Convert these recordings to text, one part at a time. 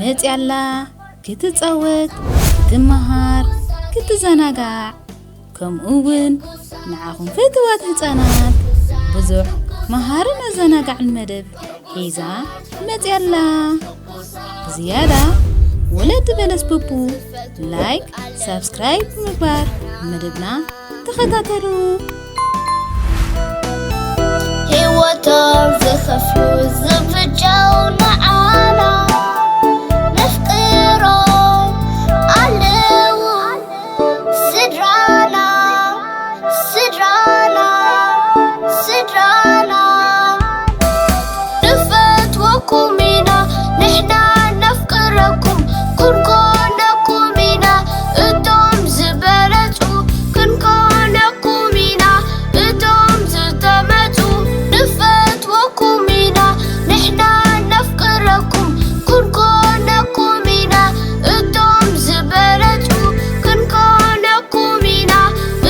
መጽያላ ክትጻወት፣ ክትመሃር፣ ክትዘናጋዕ፣ ከምኡ እውን ንዓኹም ፍትዋት ህጻናት ብዙሕ መሃርን ኣዘናጋዕን መደብ ሒዛ መጽያላ። ብዝያዳ ወለዲ በለስ ቡቡ ላይክ፣ ሳብስክራይብ ብምግባር መደብና ተኸታተሉ። ህይወቶም ዝኸፍሉ ዝፍጀው ንዓና ነፍቅሮም ኣለዉ። ስድራና፣ ስድራና፣ ስድራና። ንፈትወኩም ኢና ንሕና ነፍቅረኩም፣ ክንኮነኩም ኢና እቶም ዝበለጹ፣ ክንኮነኩም ኢና እቶም ዝተመጹ። ንፈትወኩም ኢና ንሕና ነፍቅረኩም፣ ክንኮነኩም ኢና እቶም ዝበለጹ፣ ክንኮነኩም ኢና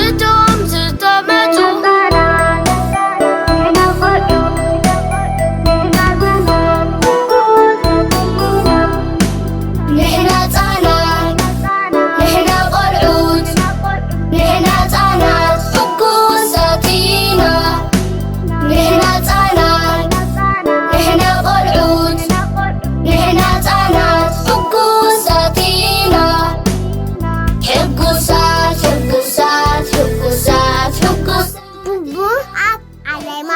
እቶም ዝተመጹ። ንሕና ህጻናት፣ ንሕና ቆልዑት፣ ንሕና ህጻናት ሕጉሳት ኢና። ንሕና ህጻናት፣ ንሕና ቆልዑት፣ ንሕና ህጻናት ሕጉሳት ኢና። ሕጉሳት፣ ሕጉሳት፣ ሕጉሳት፣ ሕጉሳት። ቡቡ ኣብ ዓለማ።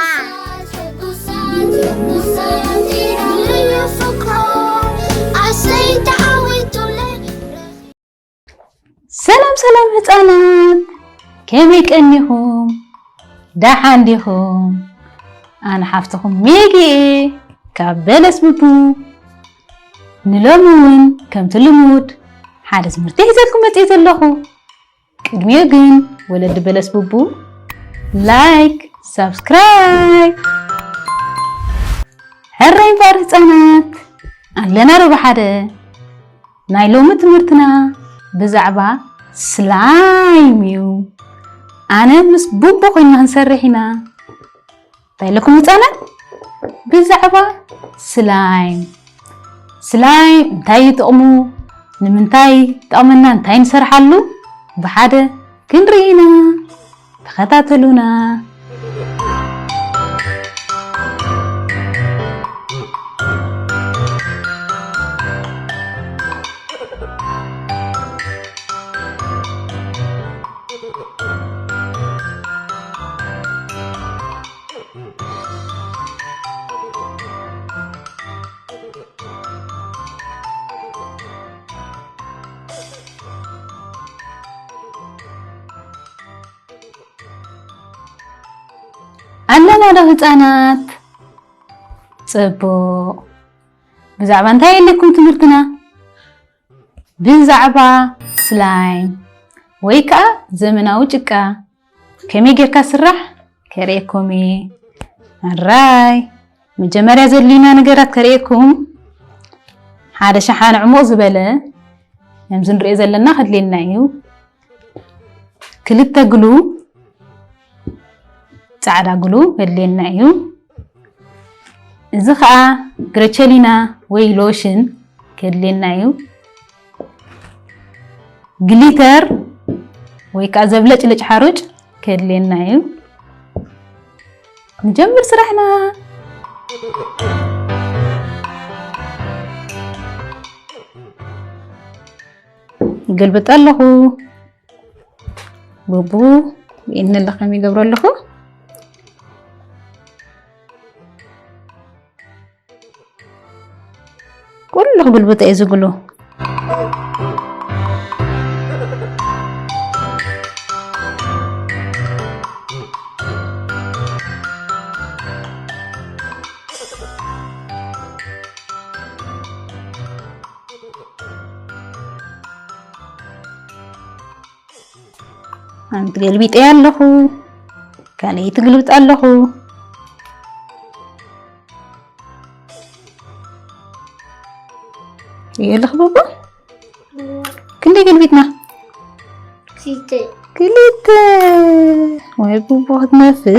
ሕጉሳት፣ ሕጉሳት ኢና። ልዩ ፍቕሮም ኣሰይ ተዓዊቱለይ። ሰላም ሰላም ህጻናት፣ ከመይ ቀኒኹም? ደሓን ዲኹም? ኣነ ሓፍትኹም ሜጊ እየ ካብ በለስ ቡቡ። ንሎሚ እውን ከምቲ ልሙድ ሓደ ትምህርቲ ሒዘልኩም መጽየ ዘለኹ። ቅድሚኡ ግን ወለዲ በለስ ቡቡ ላይክ፣ ሳብስክራይብ። ሕራይ እምበኣር ህጻናት ኣለና ዶ ብሓደ? ናይ ሎሚ ትምህርትና ብዛዕባ ስላይም እዩ። ኣነ ምስ ቡቡ ኮይና ክንሰርሕ ኢና። እንታይ ኢለኩም ህጻናት? ብዛዕባ ስላይም። ስላይም እንታይ እዩ ጥቕሙ? ንምንታይ ይጠቕመና? እንታይ ንሰርሓሉ? ብሓደ ክንርኢ ኢና። ተኸታተሉና። ኣለና ዶ ህጻናት? ጽቡቕ። ብዛዕባ እንታይ የለኩም ትምህርትና? ብዛዕባ ስላይም ወይ ከኣ ዘመናዊ ጭቃ ከመይ ጌርካ ስራሕ ከርእየኩም እየ። ኣራይ፣ መጀመርያ ዘድልዩና ነገራት ከርእየኩም። ሓደ ሸሓነ ዕሙቕ ዝበለ፣ ከምዚ ንሪኦ ዘለና ከድልየና እዩ። ክልተ ግሉ፣ ጻዕዳ ግሉ ከድልየና እዩ። እዚ ኸኣ ግረቸሊና ወይ ሎሽን ከድልየና እዩ። ግሊተር ወይ ከኣ ዘብለጭልጭ ሓሩጭ ከድልየና እዩ። ንጀምር ስራሕና። ይገልብጥ ኣለኹ። ቡቡ፣ ይእኒ ኣለኹ፣ ከም ይገብሮ ኣለኹ። ኩሉ ክግልብጦ እየ ዝግሉ። ሓንቲ ገልቢጠ ኣለኹ፣ ካልኣይቲ ግልብጥ ኣለኹ። የለኽ ቡቡ? ክንደይ ገልቢጥና? ክልተ። ክልተ። ወይ ቡቡ ክትነፍዕ።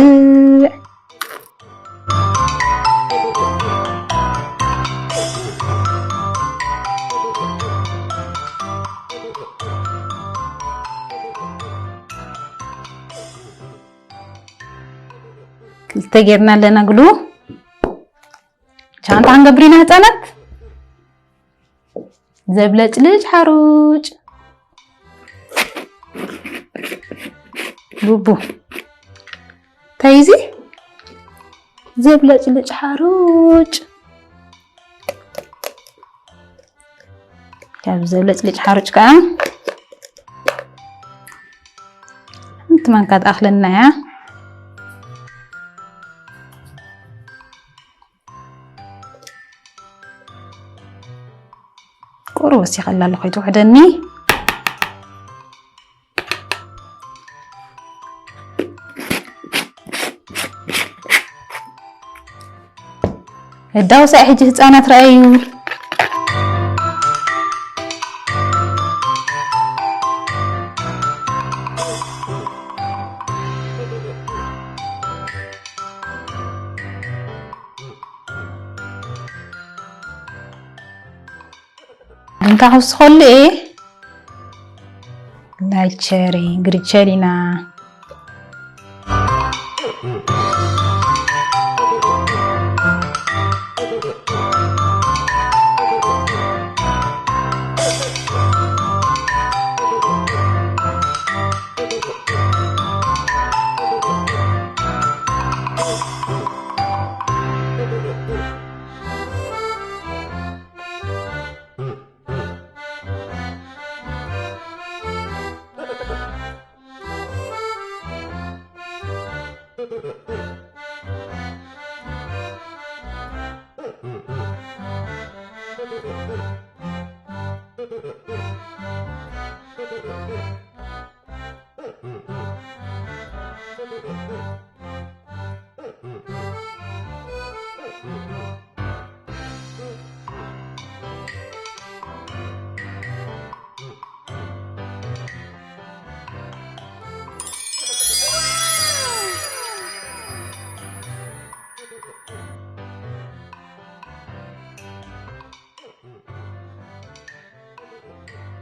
ክልተ ጌርና ኣለና ግሉ። ቻንታ ክንገብር ኢና ህፃናት። ዘብለጭልጭ ሓሩጭ። ቡቡ። እንታይ እዚ? ዘብለጭልጭ ሓሩጭ። ካብ ዘብለጭልጭ ሓሩጭ ከዓ ሓንቲ ማንካ ትኣኽለና እያ። ቁሩብ ወሲኸላ ኣለኹ፣ ኣይትውሕደኒ። እዳውሳይ ሕጂ ህፃናት ረኣዩ። ድንካ ክውስኸሉ እየ። ናይ ቸሪ፣ ግሪቸሪና።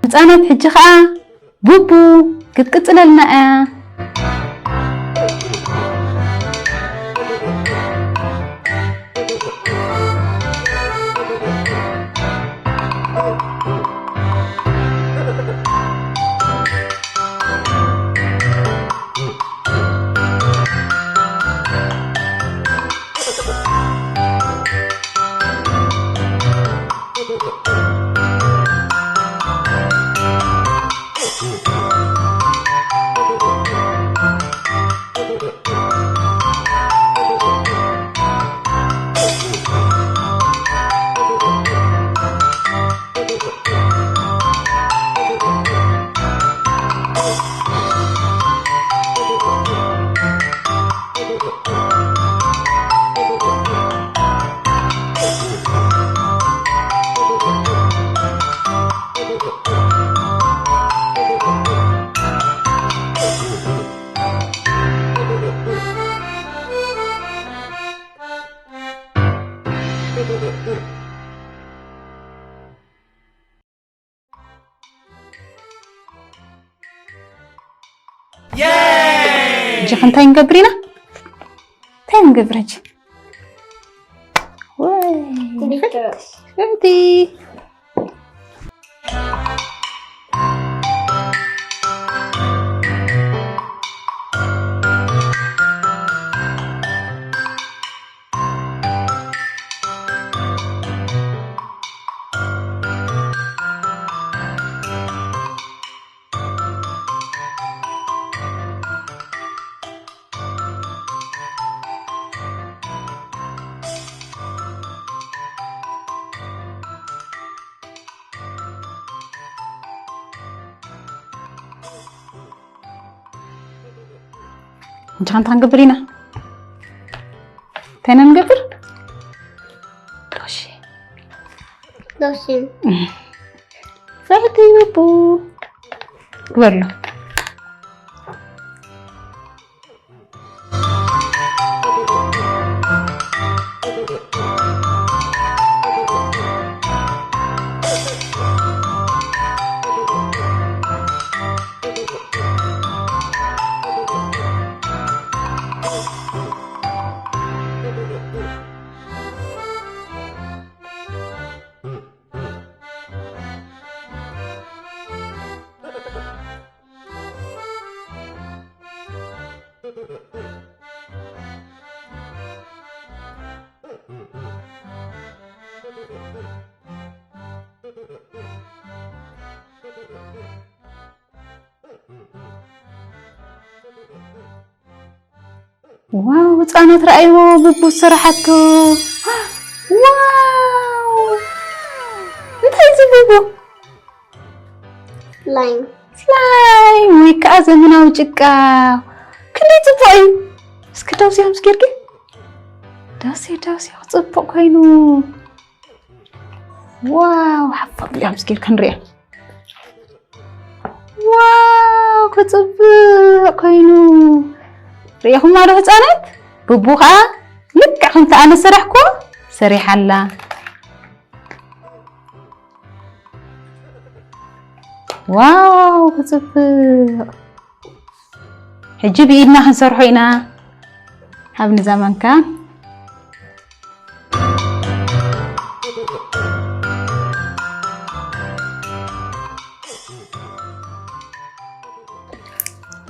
ህፃናት፣ ሕጂ ኸዓ ቡቡ ክትቅፅለልና እያ። ሕጂ ኸ እንታይ ንገብር ኢና? እንታይ ንገብር ሕጂ? ወይ፣ ፈቲ። እንታ ንታ ንገብር ኢና። እንታይ ኢና ንገብር? ሎሽን። ሎሽን። ፈቲ ቡቡ። ግበርሎ። ዋው፣ ህፃናት ረኣይዎ፣ ቡቡ ዝሰራሓቶ። ዋው፣ እንታይ እዚ ቡቡ? ስላይም። ስላይም ወይ ከዓ ዘመናዊ ጭቃ። ክንደይ ፅቡቕ እዩ። እስኪ ዳውስያ ምስ ጌርኪ። ዳውስያ፣ ዳውስያ፣ ፅቡቕ ኮይኑ። ዋው፣ ሓፋ ብያ ምስ ጌርካ ንሪኣ። ዋው፣ ክፅብቕ ኮይኑ። ርኢኹማ ዶ ህፃናት? ቡቡ ከዓ ልክዕ ከምቲ ኣነ ሰራሕኩ ሰሪሓላ። ዋው፣ ክፅብቕ። ሕጂ ብኢድና ክንሰርሖ ኢና። ሃብኒ እዛ ማንካ።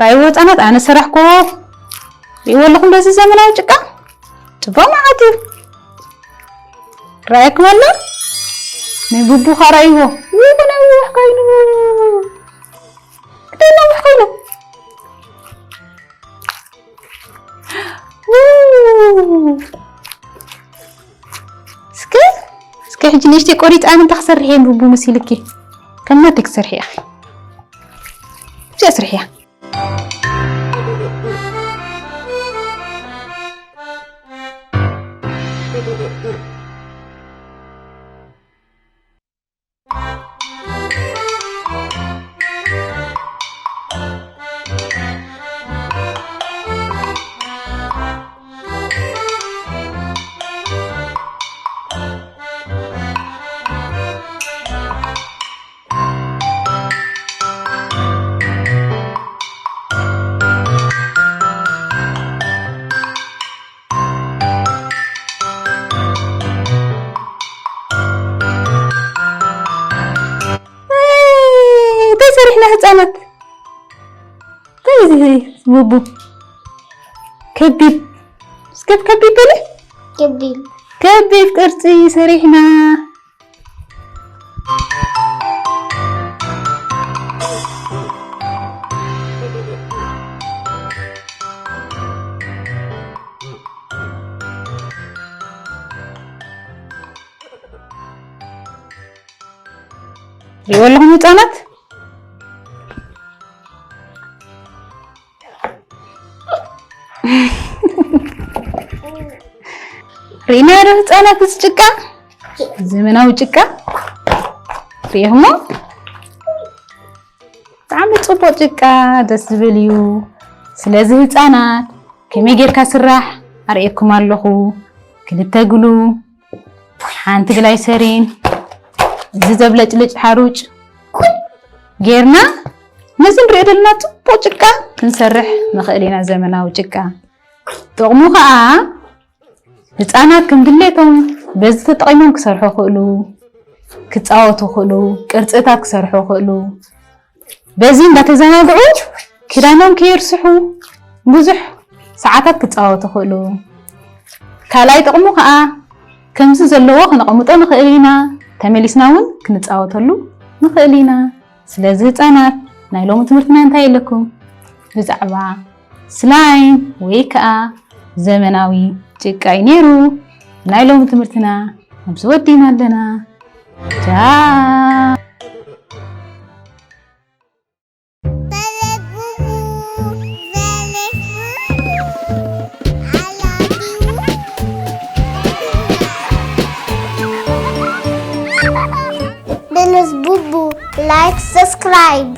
ራእይዎ ህፃናት፣ ኣነ ሰራሕኮ። ሪእዎ ኣለኹም በዚ ዘመናዊ ጭቃ? ፅቡቕ መዓት እዩ። ራእየኩም ኣሎ? ናይ ቡቡ ኸ ራእይዎ። ውይ፣ ነዊሕ ኮይኑ። ክደይ ነዊሕ ኮይኑ። ው! እስከ፣ እስከ ሕጂ ንእሽተይ ቆሪፀ ኣነ እንታይ ክሰርሕ እየ ቡቡ መሲልኪ? ከም ናተይ ክሰርሒ ኢኺ። ብዚኣ ስርሕያ። እንታይ ሰሪሕና ህፃናት? እንታይ እዚ ቡቡ? ከቢብ። እስከ ከቢብ በለ። ከቢብ። ከቢብ ቅርፂ ሰሪሕና። ሪእዎ ኣለኹም ህፃናት? ሪእና ዶ ህፃናት እዚ ጭቃ? ዘመናዊ ጭቃ ሪእኹሞ? ብጣዕሚ ፅቡቅ ጭቃ፣ ደስ ዝብል እዩ። ስለዚ ህፃናት ከመይ ጌርካ ስራሕ ኣርእየኩም ኣለኹ። ክልተ ግሉ፣ ሓንቲ ግላይሰሪን፣ እዚ ዘብለጭልጭ ሓሩጭ ጌርና ነዚ ንሪኦ ዘለና ፅቡቅ ጭቃ ክንሰርሕ ንኽእል ኢና። ዘመናዊ ጭቃ ጥቕሙ ከዓ ህፃናት ከም ድሌቶም በዚ ተጠቒሞም ክሰርሑ ይኽእሉ፣ ክፃወቱ ይኽእሉ፣ ቅርፅታት ክሰርሑ ይኽእሉ። በዚ እንዳተዘናግዑ ክዳኖም ከየርስሑ ብዙሕ ሰዓታት ክፃወቱ ይኽእሉ። ካልኣይ ጥቕሙ ከዓ ከምዚ ዘለዎ ክነቐምጦ ንኽእል ኢና፣ ተመሊስና እውን ክንፃወተሉ ንኽእል ኢና። ስለዚ ህፃናት ናይ ሎሚ ትምህርትና እንታይ ኣለኩም? ብዛዕባ ስላይም ወይ ከዓ ዘመናዊ ጭቃ እዩ ነይሩ። ናይ ሎሚ ትምህርትና ኣብዚ ወዲና ኣለና። ቻው። Dennis Bubu, like, subscribe.